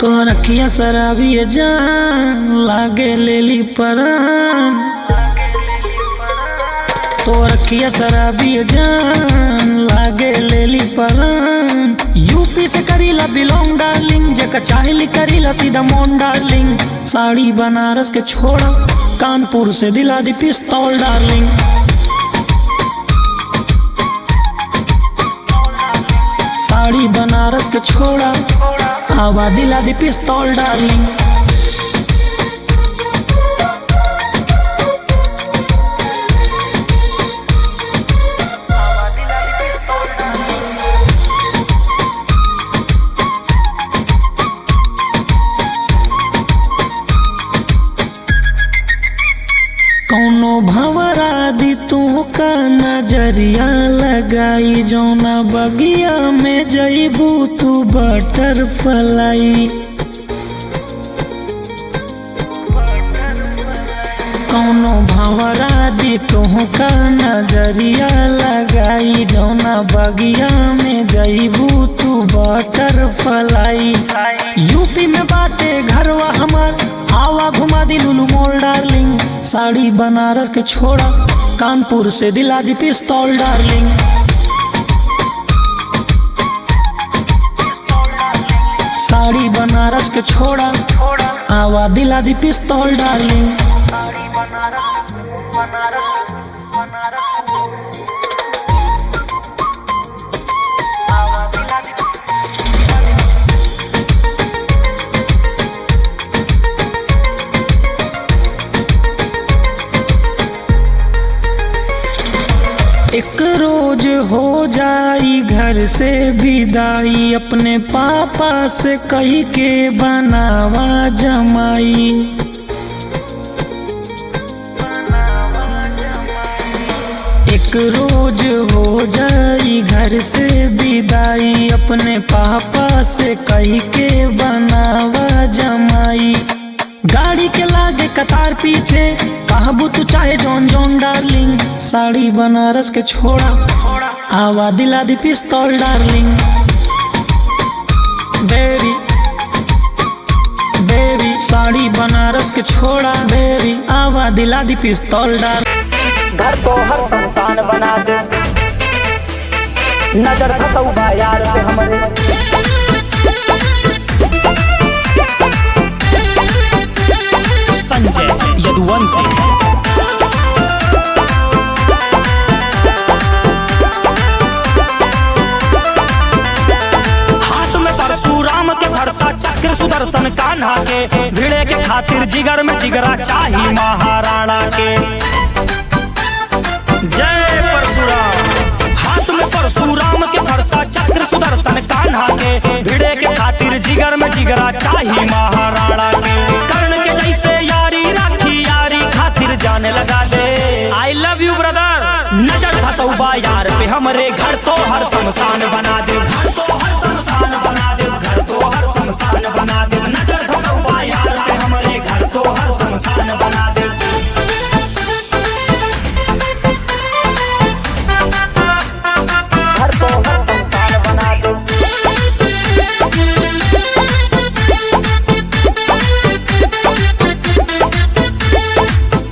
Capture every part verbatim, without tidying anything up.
तोहर अखिया शराबी ए जान, लागे लेली परान। तोहर अखिया शराबी ए जान, लागे लेली परान। यूपी से करीला belong darling, जेका चाहेली करीला सीधा मोन darling। साड़ी बनारस के छोड़ा, कानपुर से दिला दी पिस्तौल darling। साड़ी बनारस के छोड़ा, आवा दिला दी पिस्तौल darling। कौनो भंवरा दी तोहका नजरिया लगाई, जौना बगिया में जइबू तू butterfly। कौनो भंवरा दी तोहका नजरिया लगाई, जौना बगिया में जइबू तू butterfly। यूपी में बाटे घरवा हमार, आवा घुमा दी लुलु मॉल darling। साड़ी बनारस के छोड़ा, कानपुर से दिला दी पिस्तौल darling। साड़ी बनारस के छोड़ा, आवा दिला दी पिस्तौल darling। एक रोज हो जाई घर से विदाई, अपने पापा से कही के बनावा जमाई। एक रोज हो जाई घर से विदाई, अपने पापा से कही के बनावा जमाई। गाड़ी के लागे कतार पीछे, कहबू तू चाहे जौन जौन darling। साड़ी बनारस के छोड़ा, आवा दिला दी पिस्तौल darling। Baby, baby, साड़ी बनारस के छोड़ा, baby, आवा दिला दी पिस्तौल darling। घर तोहर शमशान बना दे, नजर धसौबा यार पे हमरे। संजय यदुवंशी। हाथ में परशुराम के फरसा, चक्र सुदर्शन कान्हा के, भिड़े के खातिर जिगर में जिगरा चाही महाराणा के। जय परशुराम। हाथ में परशुराम के फरसा, चक्र सुदर्शन कान्हा के, भिड़े के खातिर जिगर में जिगरा चाही महाराणा के। कर्ण के जैसे यारी राखी, यारी खातिर जान लगा दे। I love you brother। नजर धसौबा यार पे हमरे, घर तोहर शमशान बना दे, घर तोहर शमशान बना दे, घर तोहर शमशान बना दे। नजर धसौबा यार पे हमरे, घर तोहर शमशान बना दे। घर तोहर शमशान बना दे।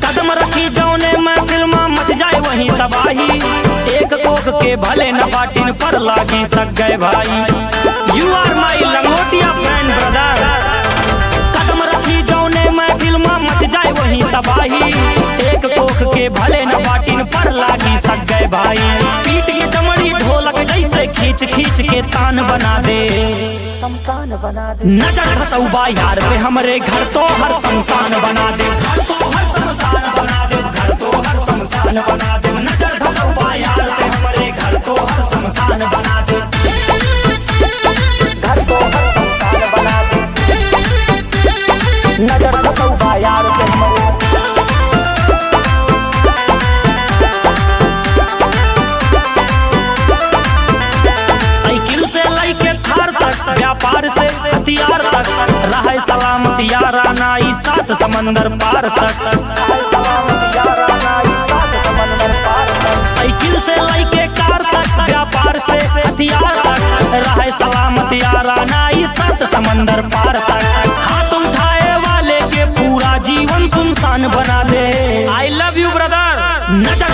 कदम रखी जौने महफिल मा, मच जाए वहीं तबाही। एक कोख के भले न बाटिन, पर लागी सगै भाई। You are my लंगोटिया friend brother। कदम रखी जौने महफिल मा, मच जाए वहीं तबाही। एक कोख के भले न बाटिन, पर लागी सगै भाई। पीट के चमड़ी ढोलक जैसे, खींच खींच के तान बना दे। शमशान बना दे। नजर धसौबा यार पे हमरे, घर तोहर शमशान बना दे, घर तोहर शमशान बना दे, घर तोहर शमशान बना दे। नजर धसौबा यार पे हमरे, घर तोहर शमशान बना दे, घर तोहर शमशान बना दे। नजर धसौबा यार पे हमरे। साइकिल से लइके थार तक, व्यापार से हथियार तक, रहे सलामत याराना ई सात समंदर पार तक।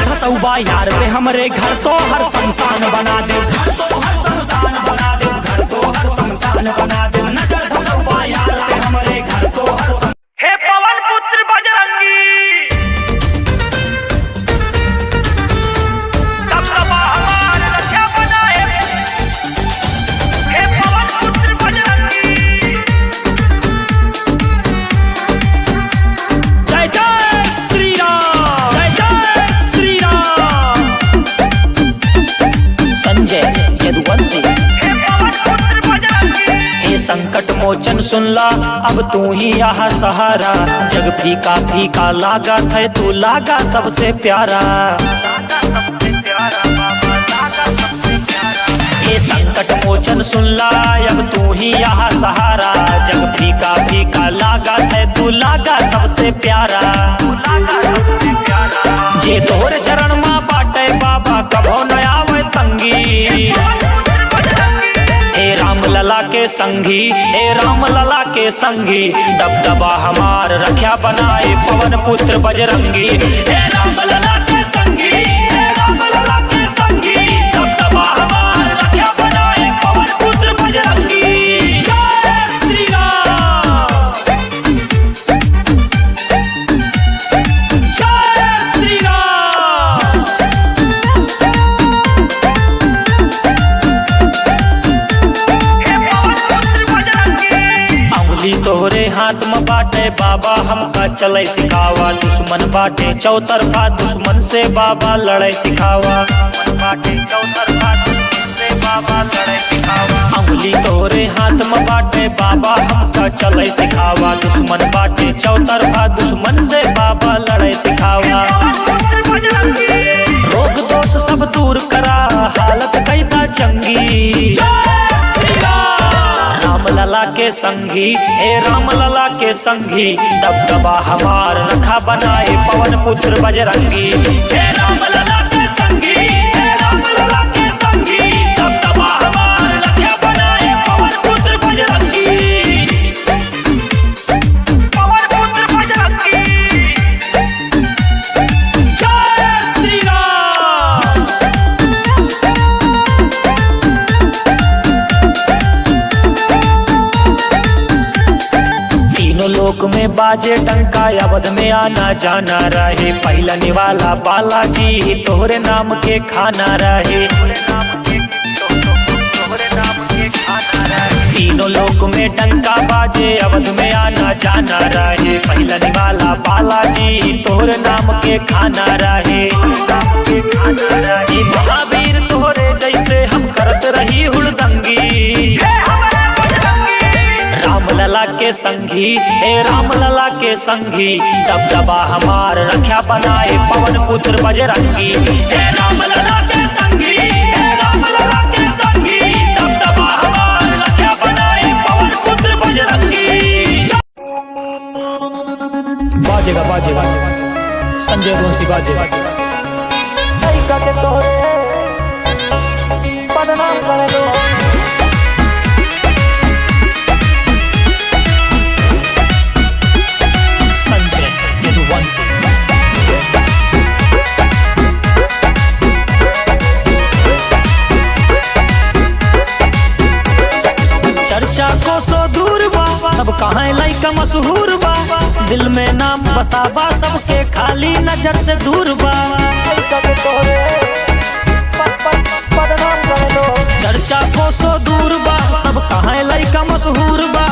धसौबा यार पे हमरे घर तो हर शमशान बना दे, घर तो हर शमशान बना दे, घर तो हर शमशान बना दे। नजर धसौबा यार पे हमरे घर तो हर शम- हे पवन पुत्र बजरंगी, दबदबा हमार रक्षा बनाए। हे पवन पुत्र बजरंगी। जय जय श्री राम, जय जय श्री राम। संजय यदुवंशी। हे पवन पुत्र बजरंगी। हे संकट मोचन सुनला, अब तू ही यहाँ सहारा। जग फीका फीका लागत है, तू लागा सबसे प्यारा। हे संकट मोचन सुनला, अब तू ही यहाँ सहारा। जग फीका फीका लागत है, तू लागा सबसे प्यारा। जे तोहरे चरण मा बाटे बाबा, कभो न आवे तंगी। हे राम लला के संगी, हे राम लला के संगी, दबदबा हमार रख्या बनाए पवन पुत्र बजरंगी। हे राम लला के संगी, हे राम लला के संगी, दबदबा हमार रख्या बनाए पवन पुत्र बजरंगी। जय श्री राम। जय श्री राम। हे पवन पुत्र बजरंगी। अंगुली तोहरे हाथ में बाटे बाबा, हमका चले सिखावा। दुश्मन बाटे चौतरफा, दुश्मन से बाबा लड़े सिखावा। दुश्मन बाटे चौतरफा, दुश्मन से बाबा लड़े सिखावा। अंगुली तोहरे हाथ में बाटे बाबा, हमका चले सिखावा। दुश्मन बाटे चौतरफा, दुश्मन से बाबा लड़े सिखावा। रोग दोष सब दूर करा, हालत कैदा चंगी। राम लला के संगी, हे राम लला के संगी, दबदबा हमार रखा बनाए पवन पुत्र बजरंगी। हे राम लला के संगी, हे राम लला के संगी, दबदबा हमार रखा बनाए पवन पुत्र बजरंगी। पवन पुत्र बजरंगी। जय श्री राम। तीनों लोक में बाजे डंका, अवध में आना जाना रहे। पहलनी वाला बालाजी तोहरे नाम के खाना रहे। तीनों लोक में डंका बाजे, अवध में आना जाना रहे। पहलनी वाला बालाजी तोहरे नाम के खाना रहे। ये महावीर तोहरे जैसे हम करत रही हुड़दंगी। राम लला के संगी, हे राम लला के संगी, दबदबा हमार रख्या बनाए पवन पुत्र बजरंगी। हे राम लला के संगी, हे राम लला के संगी, दबदबा हमार रख्या बनाए पवन पुत्र बजरंगी। बाजेगा, बाजेगा, संजय वंशी बाजेगा। लइका के तोहरे बदनाम करे लो। संजय यदुवंशी। चर्चा कोसो दूर बा, सब कहाँ लइका मशहूर बा। दिल में नाम बसाबा सबके, खाली नजर से दूर बा। चर्चा कोसो दूर बा, सब कहाँ लइका मशहूर बा।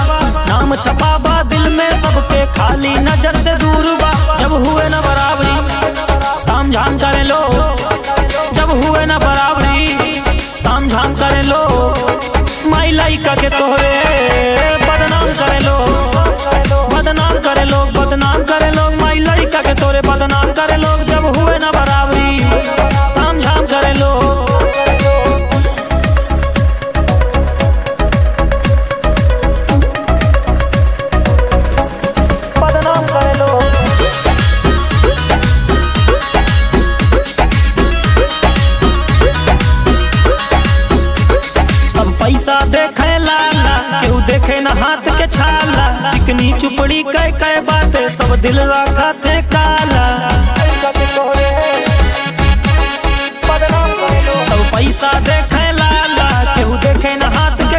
नाम छपाबा दिल में सबके, खाली नजर से दूर बा। जब हुए न बराबरी, ताम झाम करे लो। जब हुए न बराबरी, ताम झाम करे लो। माई लइका के तोहरे बदनाम करे लो, बदनाम करे लो, बदनाम करे लो। माई लइका के तोहरे बदनाम करे लो। जब हुए न बराबरी, ताम झाम करे लो। बदनाम करे लो। सब पैसा देखे लाला, केहू देखे न हाथ के छाला। चिकनी चुपड़ी कह कह बाते, सब दिल रखा थे काला।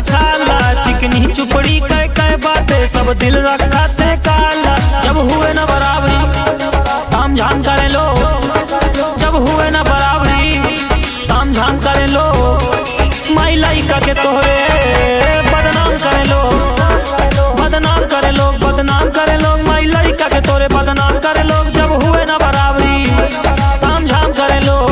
छाला, चिकनी चुपड़ी कै कै बाटे, सब दिल रखा ते काला। जब हुए न बराबरी, ताम झाम करे लोग। जब हुए न बराबरी, ताम झाम करे लोग। माई लइका के तोहरे बदनाम करे लोग, बदनाम करे लोग, बदनाम करे लोग। माई लइका के तोहरे बदनाम करे लोग। जब हुए न बराबरी, ताम झाम करे लोग।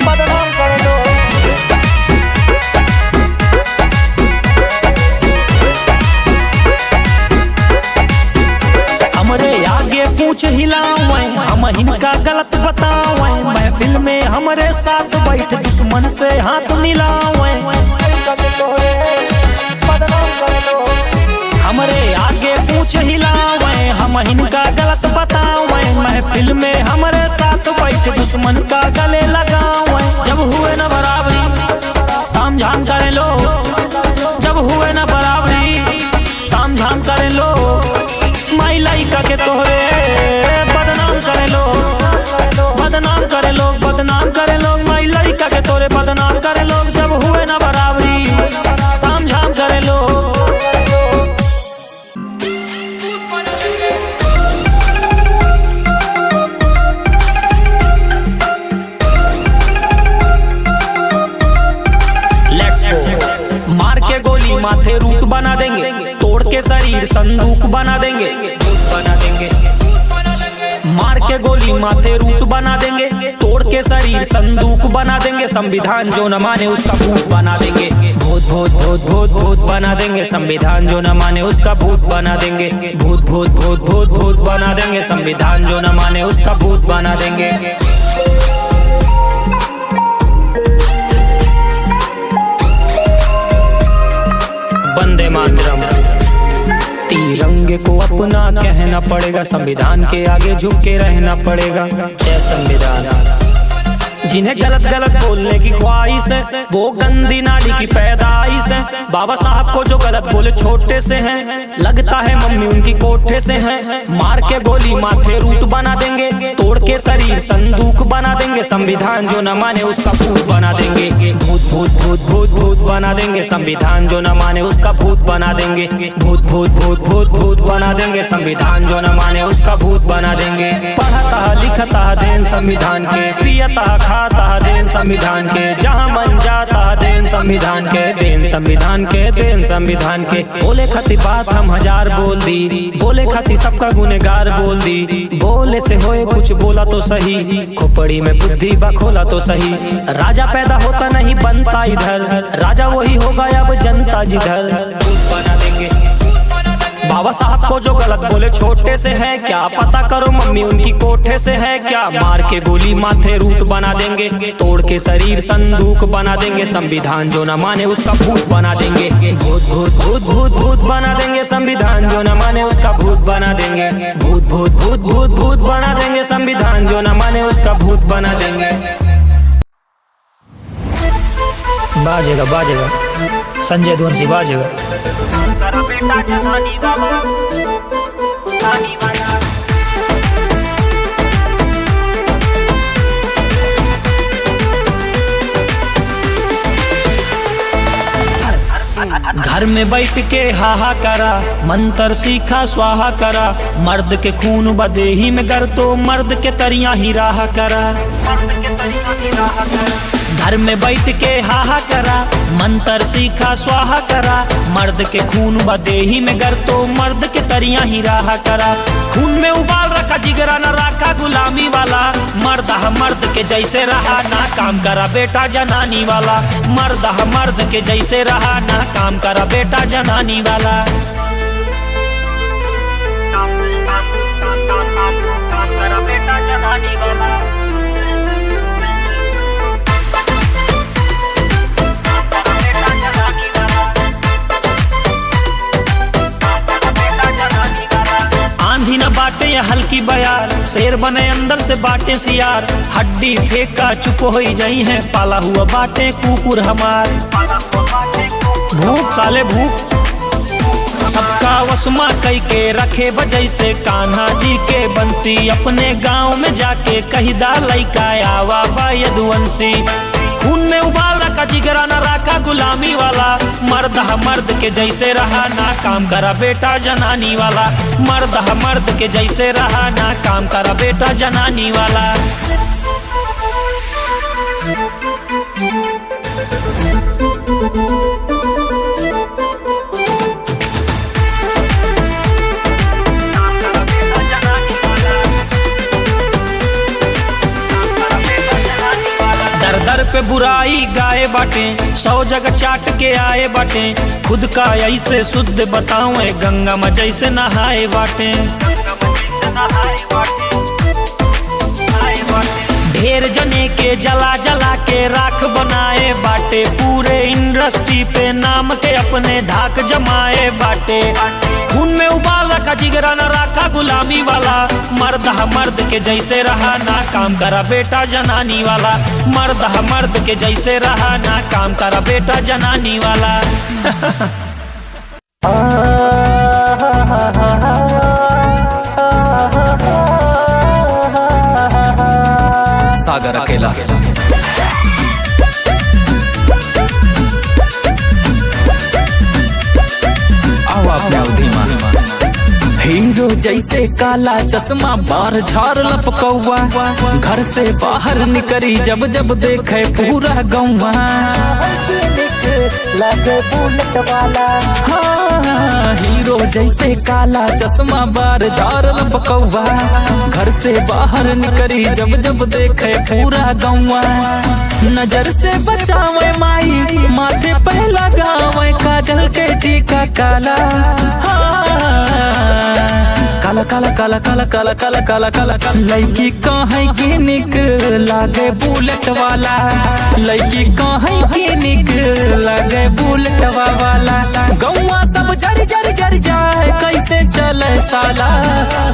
बदनाम करे लोग। हमरे आगे पूछ हिलावैं, हम हिनका गलत बतावैं। महफिल में हमरे साथ बैठ दुश्मन से हाथ मिलावैं। हमरे आगे पूछ हिलावैं, हम हिनका गलत बतावैं। महफिल में हमरे साथ बैठ दुश्मन का गले लगावैं। जब हुए न बराबरी, ताम झाम करे लोग। जब हुए न बराबरी, ताम झाम करे लोग। माई लइका के तोहरे बदनाम करे लोग, बदनाम करे लोग, बदनाम करे लोग। माई लइका के तोहरे बदनाम करे लोग। जब हुए न बराबरी, ताम झाम करे लोग। Let's go। मार के गोली माथे रूट बना देंगे, तोड़ के शरीर संदूक बना देंगे, भूत बना देंगे। मार के गोली माथे रूट बना देंगे, तोड़ के शरीर संदूक बना देंगे। संविधान जो न माने उसका भूत बना देंगे, भूत, भूत, भूत, भूत, भूत बना देंगे। संविधान जो न माने उसका भूत बना देंगे, भूत, भूत, भूत, भूत, भूत बना देंगे। संविधान जो न माने उसका भूत बना देंगे। वंदे मातरम। तिरंगे को अपना कहना पड़ेगा, संविधान के आगे झुक के रहना पड़ेगा। जय संविधान। जिन्हें गलत गलत बोलने की ख्वाहिश है, वो गंदी नाली की पैदाइश है। बाबा साहब को जो गलत बोले छोटे से हैं, लगता है मम्मी उनकी कोठे से हैं। मार के गोली माथे रूट बना देंगे, तोड़ के शरीर संदूक बना देंगे। संविधान जो न माने उसका भूत बना देंगे, भूत, भूत, भूत, भूत, भूत बना देंगे। संविधान जो न माने उसका भूत बना देंगे, भूत, भूत, भूत, भूत, भूत बना देंगे। संविधान जो न माने उसका भूत बना देंगे। पढ़ता लिखता देन संविधान के, पियता खाता देन संविधान के, जहाँ मन जाता देन संविधान के, देन संविधान के, देन संविधान के। बोले खातिर बात हम हजार बोल दी, बोले खातिर सबका गुनहगार बोल दी। बोले से होए कुछ बोला तो सही, खोपड़ी में बुद्धि बा खोला तो सही। राजा पैदा होता नहीं बनता इधर, राजा वही होगा अब जनता जिधर। भूत बना देंगे। बाबा साहब को जो गलत बोले छोटे से है क्या, पता करो मम्मी उनकी कोठे से है क्या। मार के गोली माथे रूट बना देंगे, तोड़ के शरीर संदूक बना देंगे। संविधान जो न माने उसका भूत बना देंगे, भूत, भूत, भूत, भूत, भूत बना देंगे। संविधान जो न माने उसका भूत बना देंगे, भूत, भूत, भूत, भूत, भूत बना देंगे। संविधान जो न माने उसका भूत बना देंगे। बाजेगा, बाजेगा, संजय दुवंशी बाजेगा। घर में बैठ के हाहा करा, मंत्र सीखा स्वाहा करा। मर्द के खून बा देही में गर तो मर्द के तरिया ही राहा करा। घर में बैठ के हाहा करा, मंत्र सीखा स्वाहा करा। मर्द के खून बा देही में गर तो मर्द के तरिया ही राहा करा। खून में उबाल रखा जिगरा न राखा गुलामी वाला। मर्द ह मर्द के जैसे रहा ना काम करा बेटा जनानी वाला। मर्द ह मर्द के जैसे रहा ना काम करा बेटा जनानी वाला। आंधी न बाटे या हल्की बयार, शेर बने अंदर से बाटे सियार। हड्डी फेंका चुप होई जाई है, पाला हुआ बाटे कुकुर हमार। भूख साले भूख। सबका वश मा कई के रखे बा जैसे कान्हा जी के बंसी। अपने गाँव में जाके कहि दा लइका आवा बा यदुवंशी। खून में उबाल रखा जिगरा ना रखा गुलामी वाला। मर्द ह मर्द के जैसे रहा ना काम करा बेटा जनानी वाला। मर्द ह मर्द के जैसे रहा ना काम करा बेटा जनानी वाला। दर दर पे बुराई गाए बाटे, सौ जगह चाट के आए बाटे। खुद का ऐसे शुद्ध बतावे, गंगा में जैसे नहाए बाटे। ढेर जने के जला जला के राख बनाए बाटे, पूरे इंडस्ट्री पे नाम के अपने धाक जमाए बाटे। खून में उबाल रखा जिगरा ना रखा गुलामी वाला। मर्द ह मर्द के जैसे रहा ना काम करा बेटा जनानी वाला। मर्द ह मर्द के जैसे रहा ना काम करा बेटा जनानी वाला। सागर अकेला। आओ अपने अवधि में। हीरो जैसे काला चश्मा, बार झार लपकौआ, घर से बाहर निकरी जब जब देखे पूरा गौवा। लागे बुलेट वाला। हाँ, हीरो जैसे काला चश्मा, बार झार लपकौआ, घर से बाहर निकरी जब जब देखे पूरा गौवा। नजर से बचावे माई, माथे पे लगावे काजल के टीका काला। हाँ, काला, काला, काला। लइकी कहे कि निक लागे बुलेट वाला, लइकी कहे कि निक लागे बुलेटवा वाला। गौवा सब जर जर जर जाए, कैसे चले साला।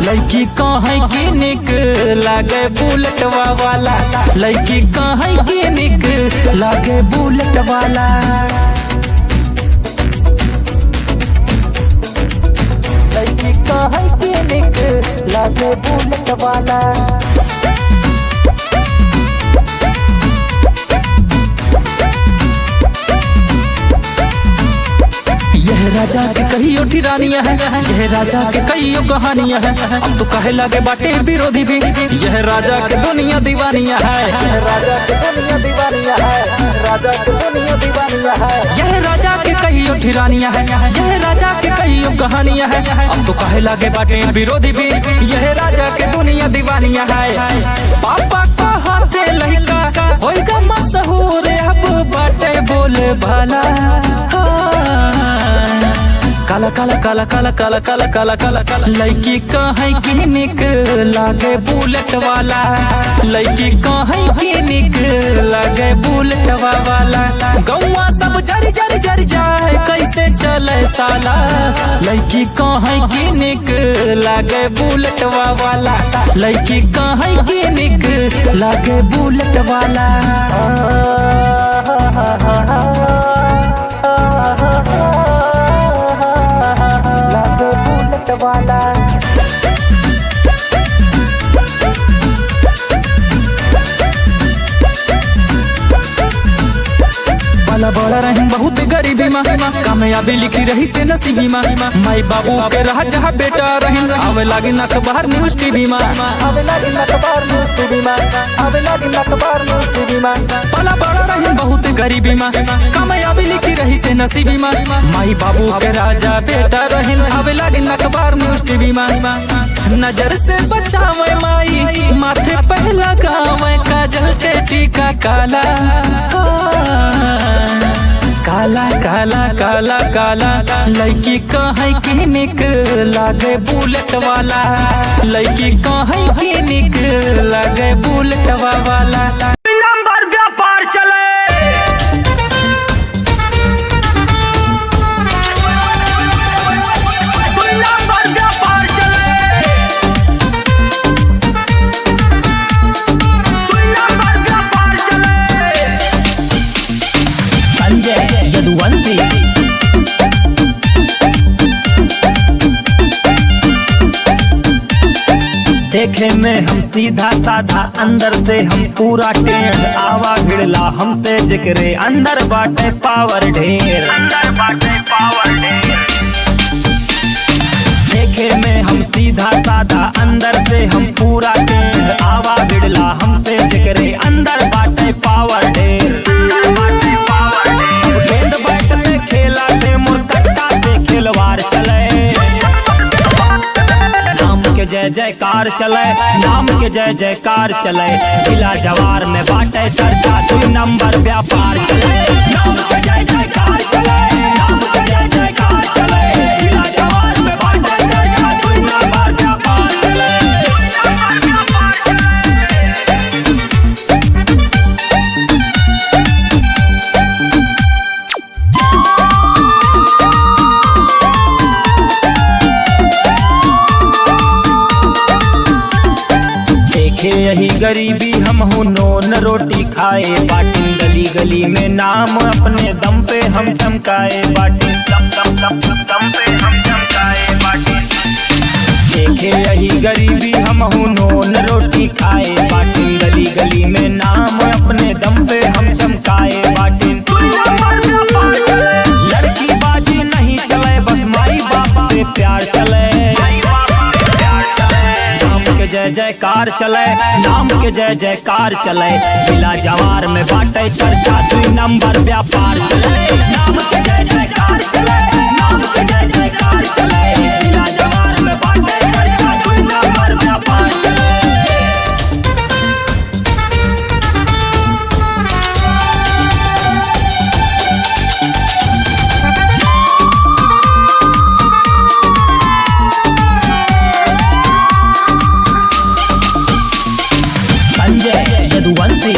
लइकी कहे कि निक लागे बुलेटवा वाला, लइकी कहे कि निक लागे बुलेट वाला। लइकी कहे कि निक लागे बुलेट वाला। यह राजा के कहियो ठिरानिया है, यह राजा के कहियो कहानिया है। अब तो कहे लागे बाटे विरोधी भी, यह राजा के दुनिया दीवानिया है। यह राजा के दुनिया दीवानिया है, राजा के दुनिया दीवानिया है। यह राजा के कहियो ठिरानिया है, यह राजा के कहियो कहानिया है। अब तो कहे लागे बाटे विरोधी भी, यह राजा के दुनिया दीवानिया है। पापा कहते लइका होइगा मशहूर, अब बाटे बोले भाला। हाँ। काला, काला, काला। लइकी कहे कि निक लागे बुलेट वाला, लइकी कहे कि निक लागे बुलेटवा वाला। गौवा सब जर जर जर जाए, कैसे चले साला। लइकी कहे कि निक लागे बुलेटवा वाला, लइकी कहे कि निक लागे बुलेट वाला। लागे बुलेट वाला। पला बड़ा रही बहुत गरीबी मा, कामयाबी लिखी रही से नसीबी मा। माई बाबू के रहा जहाँ बेटा रही, आवे लागिन अखबार न्यूज टीवी मा। आवे लागिन अखबार न्यूज टीवी मा। आवे लागिन अखबार न्यूज टीवी मा। पला बड़ा रही बहुत गरीबी मा, कामयाबी लिखी रही से नसीबी मा। माई बाबू के राजा बेटा रही, आवे लागिन अखबार न्यूज टीवी मा। नजर से बचावे माई, माथे पे लगावे काजल के टीका काला। काला, काला, काला, काला। लइकी कहे कि निक लागे बुलेट वाला, लइकी कहे कि निक लागे बुलेटवा वाला। नंबर व्यापार चले। दुई नंबर व्यापार चले। दुई नंबर व्यापार चले। संजय यदुवंशी। देखे में हम सीधा साधा, अंदर से हम पूरा टेढ़। आवा भिड़ला हमसे जेकरे, अंदर बाटे पावर ढेर। अंदर बाटे पावर ढेर। देखे में हम सीधा साधा, अंदर से हम पूरा टेढ़। आवा भिड़ला हमसे जेकरे, अंदर बाटे पावर ढेर। अंदर बाटे पावर ढेर। गेंद बैट से खेला थे, मोर कट्टा से खिलवाड़ चले। नाम के जय जयकार चले, नाम के जय जयकार चले। जिला जवार में बाटे चर्चा, दुई नंबर व्यापार चले। नाम के जय जयकार चले, नाम के जय जयकार चले। जिला जवार में बाटे चर्चा, दुई नंबर व्यापार चले। देखे यही गरीबी, हमहू नोन रोटी खाए बाटिन। गली गली में नाम अपने दम पे हम चमकाए बाटिन। दम, दम, दम, दम पे हम चमकाए बाटिन। देखे यही गरीबी, हमहू नोन रोटी खाए बाटिन। गली गली में नाम अपने दम पे हम चमकाए बाटिन। लड़की बाजी नहीं चले, बस माई बाप से प्यार चले। नाम के जय जयकार चले, नाम के जय जयकार चले। जिला जवार में बाटे चर्चा, दुई नंबर व्यापार चले। नाम के जय जयकार चले, नाम के जय जयकार चले। जिला जवार में बाटे चर्चा, दुई नंबर व्यापार चले। संजय यदुवंशी।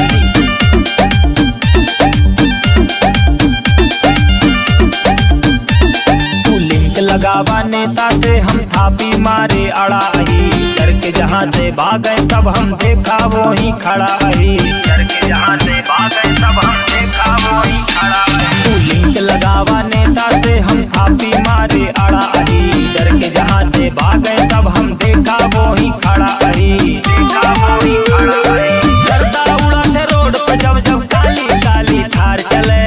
तू link लगावा नेता से, हम थापी मारे अड़ाही। डर के जहाँ से भागे सब, हम देखा वही खड़ा ही। डर के जहाँ से भागे सब, हम देखा वही खड़ा ही। तू link लगावा नेता से, हम थापी मारे अड़ाही। डर के जहाँ से भागे सब, हम देखा वही खड़ा ही। देखा वही खड़ा ही। गर्दा उड़ाते road पे जब जब काली काली थार चले।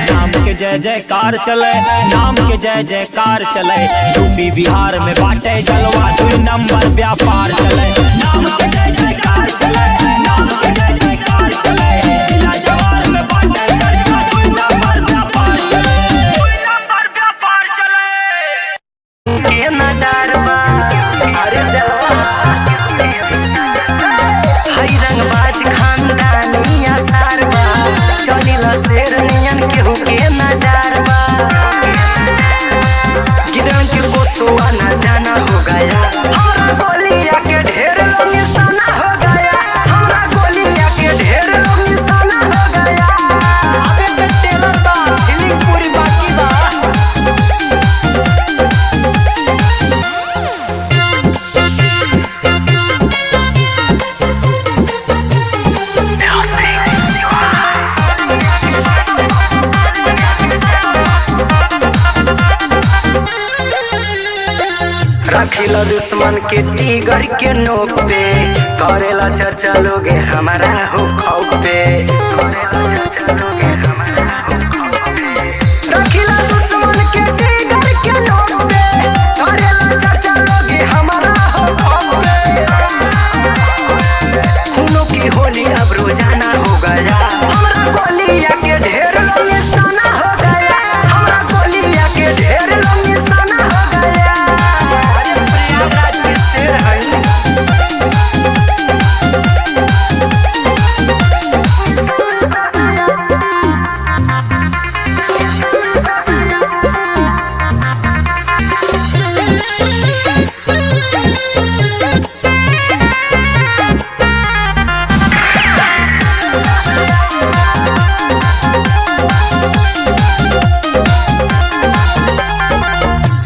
नाम के जय जयकार चले, नाम के जय जयकार चले। यूपी बिहार में बाटे जलवा, दुई नंबर व्यापार चले। नाम के जय जयकार चले, नाम के जय जयकार चले। जिला जवार में बाटे चर्चा, दुई नंबर व्यापार चले। दुई नंबर व्यापार चले। के ना डर बा, अरे जलवा। हई रंगबाज खानदानी आसार बा, चलिला शेर नियन केहू के ना डर बा। गिदड़न के कोसवा ना जाना हो गया, हमरा गोलिया के ढेर लोग निशाना हो गया, हमरा गोलिया के ढेर लोग निशाना हो गया। अबे तो trailer बा, feeling पूरी बाकी बा। रखिला दुश्मन के टीगर के नोक पे, करेला चर्चा लोग हमारा हो खौफ पे। रखिला दुश्मन के टीगर के नोक पे, करेला चर्चा लोग हमारा हो खौफ पे। खूनों की होली अब रोजाना हो गया, हमरा गोलिया के ढेर लोग निशाना हो गया, हमरा गोलिया के ढेर लोग निशाना हो गया। अरे प्रयागराज के शेर हई।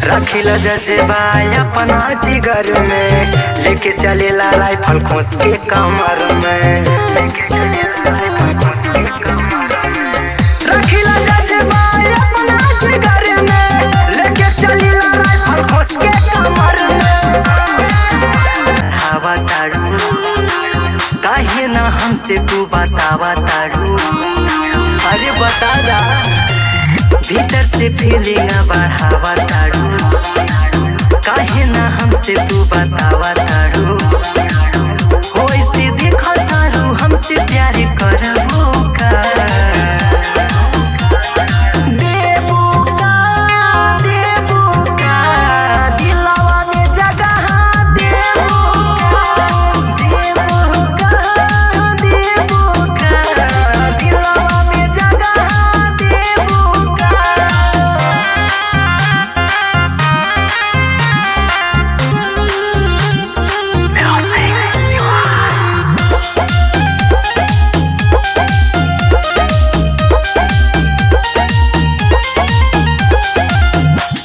रखिला जज्बा अपना जिगर में, लेके चलेला राइफल खोस के कमर में। रखिला जज्बा अपना जिगर में, लेके चलिला राइफल खोस के कमर में। भीतर से फीलिंग बढ़ावा तारू, काहे ना हमसे तू बतावा तारू? हो ऐसे देखा तारू, हमसे प्यार करबू का? देबू का, देबू का, दिलवा में जगह देबू का? देबू का, देबू का, दिलवा में जगह देबू का?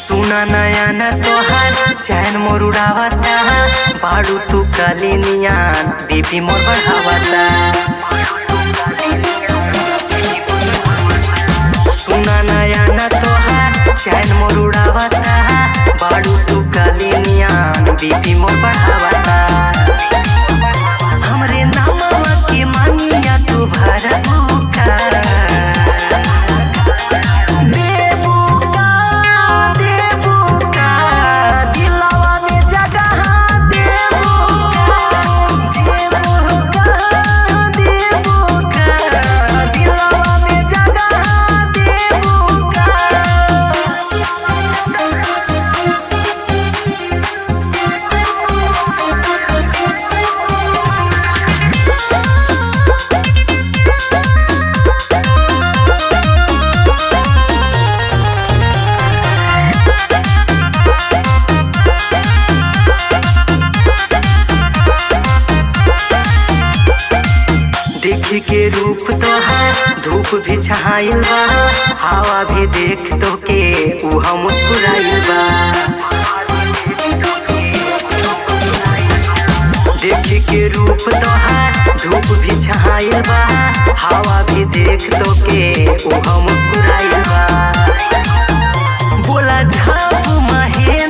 सुना नया ना तोहार चैन मोर उड़ावता, बाड़ू तू काली नियान बीपी मोर बढ़ावता। सुना नया ना तोहार चैन मोर उड़ावता, बाड़ू तू काली नियान बीपी मोर बढ़ावता। हमरे नामवा के मांगिया तू भरबू का? देबू का, देबू का, दिलवा में जगह देबू का? देबू का, देबू का, दिलवा में जगह देबू का? देखी के रूप तोहार धूप भी छहाइल बा, हवा भी देख तोके उहा मुस्कुराइल बा। देखी के रूप तोहार धूप भी छहाइल बा, हवा भी देख तोके उहा मुस्कुराइल बा। बोला झाबू महेश